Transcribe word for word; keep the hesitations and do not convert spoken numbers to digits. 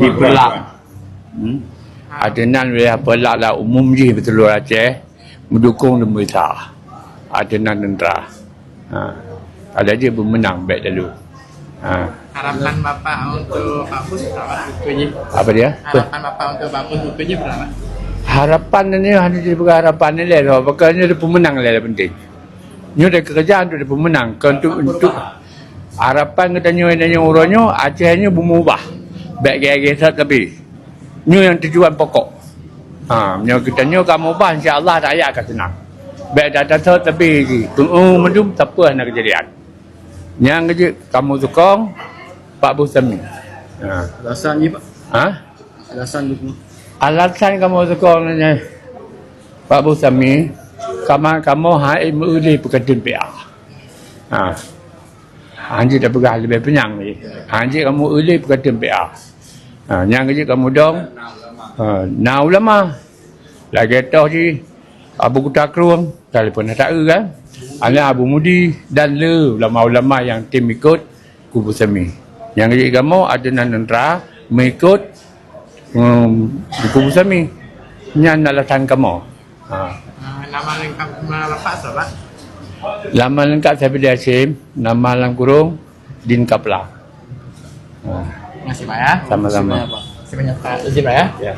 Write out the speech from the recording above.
Di Peureulak. Hmm. Ateunan wilayah Peureulak lah umum jih beuteulur Aceh meudukong Teungku Isa. Ateunan teuntra. Ha. Ada je beumeunang bèk lalu. Ha. Harapan Bapak untuk Pak Bus berapa? Apa dia? Harapan Bapak untuk Pak Bus untuk berapa? Harapan ni hana dipeugah harapan ni lé, sebab pakon nyoe peumeunang lé penting. Nyoe dah kerja untuk peumeunang, kon untuk, untuk harapan geutanyoe, geutanyoe uroe nyoe Aceh nyoe beumubah. Bèk gaya-gaya that tapi. Nyoe nyang tujuan pokok. Ha, nyoe geutanyoe ka mubah, insya Allah rakyat akan senang. Bèk that-that that tapi, peu'eu mandum sapeue hana keujadian. Nyang keujeuet kamoe sukong Pak Bus Sami. Ha. Alasan ni, Pak? Ha? Alasan dukung. Alasan kamoe sukong nyan Pak Bus Sami, kama kamoe hai meu'eu lé peukateun P A. Ha. Hanjeuet tapeugah leubeh panyang lé. Hanjeuet kamoe eu lé peukateun P A. Ha, nyang keujeuet kamoe dong, ha, na ulama. Lagèe toh jih Abu Kuta Krueng, ka lheueh pernah taeu kan? Ana Abu Mudi dan le ulama-ulama nyang tem ikot kubu Sami. Nyang keujeuet kamoe ateunan teuntra meuikot, em, kubu Sami. Nyan alasan kamoe. Ha. Ah, nama lengkap nama Bapak siapa, Pak? Nama lengkap Safidi Hashim, nama lam kurung Din Kapla. Ha. Terima kasih, Pak, ya. Sama-sama. Terima kasih banyak, Pak. Terima kasih banyak, Pak. Izin, Pak, ya. Ya.